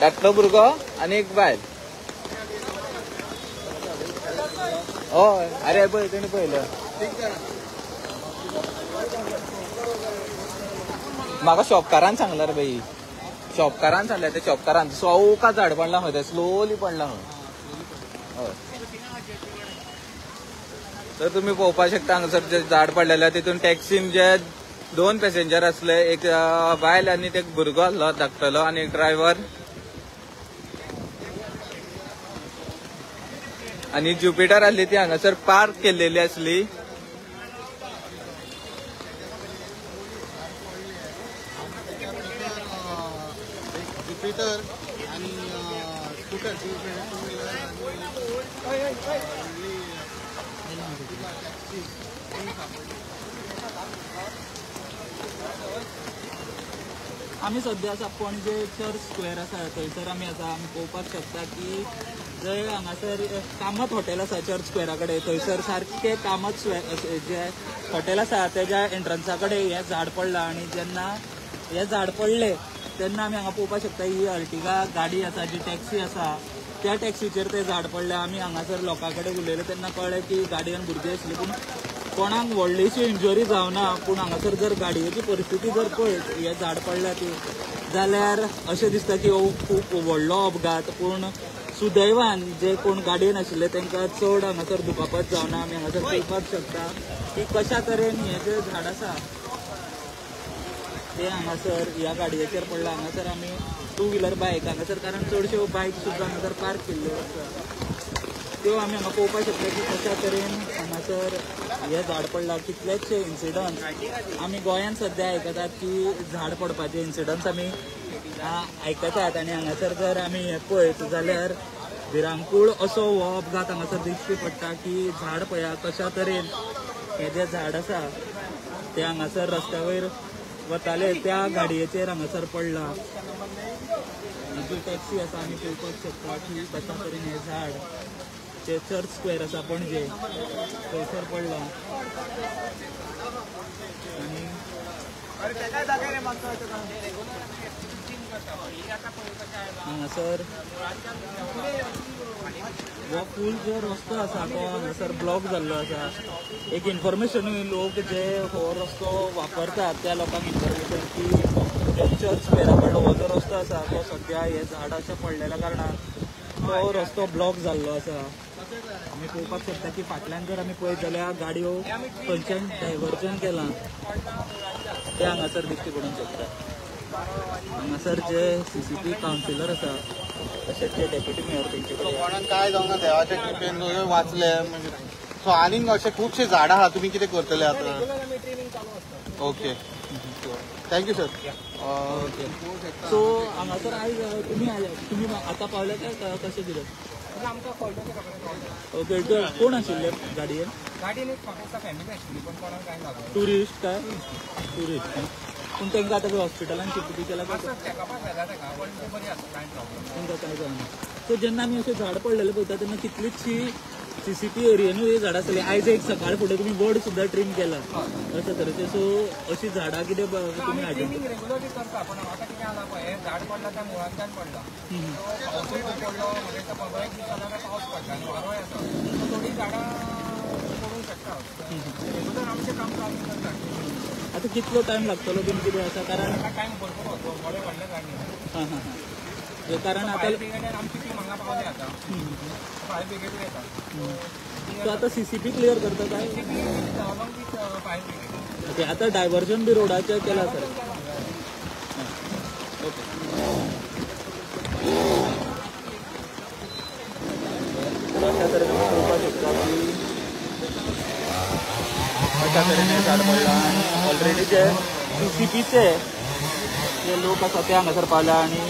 धाकटो भुरगो आनी एक बायल. हय, अरे पळय तेणी पळयलें. म्हाका शॉपकारान सांगला रे बाई, शॉपकारान सांगलें. ते शॉपकारान सवका झाड पडलां खंय, तें स्लोली पडलां खंय. हय, तर तुम्ही पळोवपाक शकता हांगासर जे झाड पडलेलें तितून टॅक्सीन जे 2 पॅसेंजर आसले, एक बायल आनी एक भुरगो आसलो धाकटलो आनी ड्रायव्हर. आनी ज्युपिटर आसली ती हांगासर पार्क केल्लेली आसली. ज्युपिटर आणि स्कूटर आमी सद्या आसा पणजे चर्च स्क्वेअर आसा थंयसर आमी आसा. आमी पळोवपाक शकता की जंय हांगासर कामत हॉटेल आसा चर्च स्क्वेअरा कडेन, थंयसर सारकें कामत जे हॉटेल आसा तेज्या एंट्रन्सा कडेन हें झाड पडलां. आनी जेन्ना हें झाड पडलें तेन्ना आमी हांगा पळोवपाक शकता ही अर्टिगा गाडी आसा, जी टॅक्सी आसा, त्या टॅक्सीचेर तें झाड पडलें. आमी हांगासर लोकां कडेन उलयले तेन्ना कळ्ळें की गाडयेन भुरगीं आसली, पूण कोणाक व्हडलीशी इंजरी जावना. पूण हांगासर जर गाडयेची परिस्थिती जर पळयत हें झाड पडलां ती जाल्यार अशें दिसता की हो खूब व्हडलो अपघात. पूण सुदैवान जे कोण गाडयेन आशिल्ले तांकां चड हांगासर दुखापत जावना. आमी हांगासर पळोवपाक शकता की कशा तरेन हें जें झाड आसा ते हांगासर ह्या गाडयेचेर पडलां. हांगासर आमी टू व्हिलर बायक हांगासर, कारण चडश्यो बायक सुद्दां हांगासर पार्क केल्ल्यो आसा, त्यो आमी हांगा पळोवपाक शकता की कशा तरेन हांगासर हें झाड पडलां. कितलेशे इन्सिडंट्स आमी गोंयांत सद्या आयकतात की झाड पडपाचे इन्सिडंट्स आमी आयकतात. आनी हांगासर जर आमी हें पळयत जाल्यार भिरांकूळ असो हो अपघात हांगासर दिश्टी पडटा की झाड पळया कशा तरेन हें जें झाड आसा तें हांगासर रस्त्या वयर वताले त्या गाडयेचेर हांगासर पडलां. जी टॅक्सी आसा आमी पळोवपाक शकता की कशा तरेन हें झाड जे चर्च स्क्वेअर आसा पणजे थंयसर पडलां. आनी हांगासर हो फूल जो रस्तो आसा तो हांगासर ब्लॉक जाल्लो आसा. एक इन्फॉर्मेशनूय लोक जे हो रस्तो वापरतात त्या लोकांक इन्फॉर्मेशन की चर्च स्क्वेअरा कडलो हो जो रस्तो आसा तो सद्या हे झाड अशें पडलेल्या कारणान तो रस्तो ब्लॉक जाल्लो आसा. आमी पळोवपाक शकता की फाटल्यान जर आमी पळयत जाल्यार गाडयो खंयच्यान डायवर्जन केलां तें हांगासर दिश्टी पडूंक शकता. हांगासर जे CCP councillor आसा तशेंच जे डेप्युटी मेयर तेंचे कडेन कोणाक काय जावना देवाच्या कृपेन वाचले म्हणजे. सो आनीक अशे खुबशे झाडां आहा, तुमी कितें करतले आतां? Okay, thank you sir. Okay, so हांगासर आयज तुमी आतां पावले काय कशें कितें? ओके, कोण आशिल्ले गाडयेन? गाडयेन एक म्हाका फॅमिली आशिल्ली, पण कोणाक कांय लागना. टुरिस्ट काय? टुरिस्ट. पूण तांकां आतां हॉस्पिटलान शिफ्ट बी केला काय? तांकां कांय जावना. सो जेन्ना आमी अशें झाड पडलेलें पळयता तेन्ना कितलीचशी CCP एरियेनूय ही झाडां आसतली. आयज एक सकाळ फुडें तुमी बोर्ड सुद्दां ट्रीम केला अशा तरेचें. सो अशीं झाडां कितें तुमी रेगुलरली करता, पण आतां कितें जाला पळय, झाड पडलां त्या मुळांतल्यान पडलां. पावसूय पडलो म्हणजे 15 दिसां जाल्यार पावस पडटा आनी वारोय आसा, सो थोडीं झाडां पडूंक शकता. रेगुलर आमचें काम चालू करता. आतां कितलो टायम लागतलो बीन कितें आसा? कारण टायम भरपूर वतलो, व्हडलें व्हडलें झाड न्ही. हां हां हां, कारण आतां आमची टीम हांगा पावली आतां, फायर ब्रिगेडूय येता. सो आतां CCP clear करता काय? Along with fire brigade. Okay, आतां डायवर्जन बी रोडाचेर केलां सर? ओके, अशा तरेन आमी पळोवपाक शकता की अशा तरेन हें झाड पडलां. आनी ऑलरेडी जे CCPचे जे लोक आसा ते हांगासर पावल्या आनी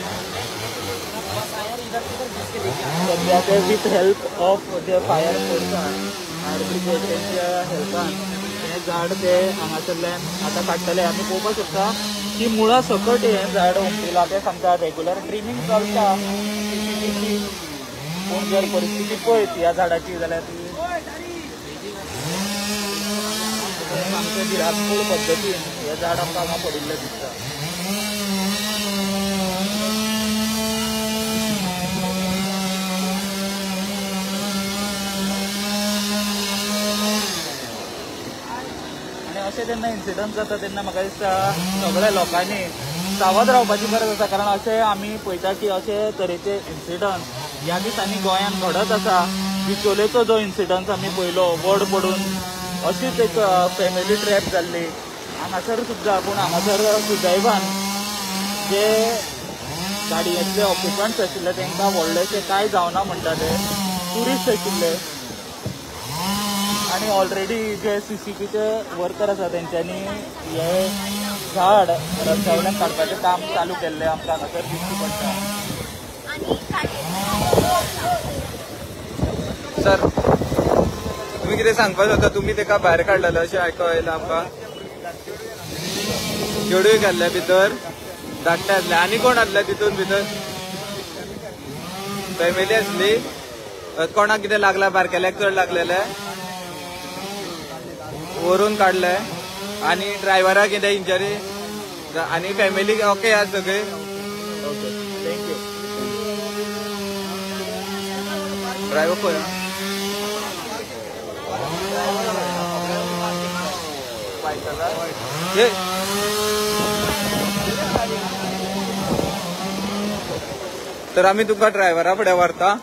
सद्या ते with help of J fire force fire brigade तेंच्या हेल्पान हें झाड ते हांगासरल्यान आतां काडटले. आमी पळोवपाक शकता की मुळां सकट हें झाड हुमटिलां. ते सांगता रेगुलर ट्रिमींग चलता CCPची, पूण जर परिस्थिती पळयत ह्या झाडाची जाल्यार ती सामकें भिरांकूळ पद्दतीन हें झाड आमकां हांगा पडिल्लें दिसता. अशे जेन्ना इन्सिडंट जाता तेन्ना म्हाका दिसता सगळ्या लोकांनी सावध रावपाची गरज आसा, कारण अशें आमी पळयता की अशे तरेचे इन्सिडंट ह्या दिसांनी गोंयांत घडत आसा. बिचोलेचो जो इन्सिडंट आमी पळयलो, वड पडून अशीच एक फॅमिली ट्रॅप जाल्ली हांगासर सुद्दां. पूण हांगासर सुदैवान जे गाडयेंतले ऑक्युपंट्स आशिल्ले तांकां व्हडलेशें कांय जावना म्हणटा, ते ट्युरिस्ट आशिल्ले आनी ऑलरेडी जे सीसीपीचे वर्कर आसा तेंच्यांनी हे झाड रस्त्या वयल्यान काडपाचें काम चालू केल्लें आमकां हांगासर दिश्टी पडटा. सर तुम्ही कितें सांगपाक सोदता? तुमी तेका भायर काडलेले अशें आयको आयलां आमकां. चेडूय घाल्ले भितर, धाकटे आसले. आनी कोण आसले तितून भितर? फॅमिली आसली. कोणाक कितें लागला? बारकेल्याक चड लागलेले, वरून काडले. आनी ड्रायव्हराक कितें इंजरी? आनी फॅमिली ओके आसा सगळी? Okay, thank you. Driver खंय? तर आमी तुमकां ड्रायव्हरा फुडें व्हरता.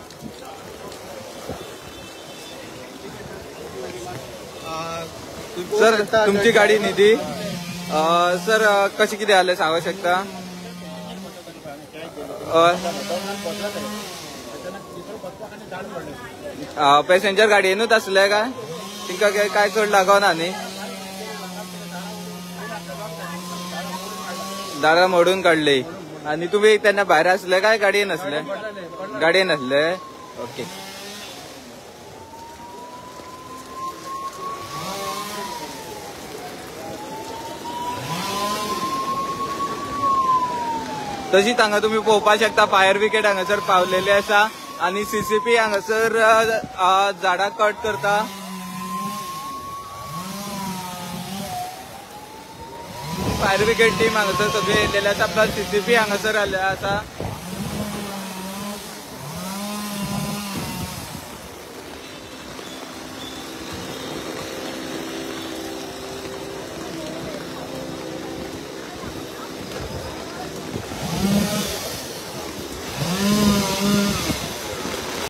सर तुमची गाडी न्ही ती? सर कशें कितें जालें सांगूंक शकता? पॅसेंजर गाडयेनूच आसले काय? तिंका काय चड लागना न्ही? दारां मोडून काडली. आनी तुमी तेन्ना भायर आसले काय गाडयेन आसले? गाडयेन आसले. ओके. तशीच हांगा तुमी पळोवपाक शकता फायर ब्रिगेड हांगासर पावलेले आसा आनी सीसीपी हांगासर झाडां कट करता. फायर ब्रिगेड टीम हांगासर सगळी येयलेली आसा, प्लस सीसीपी हांगासर आयिल्ले आसा.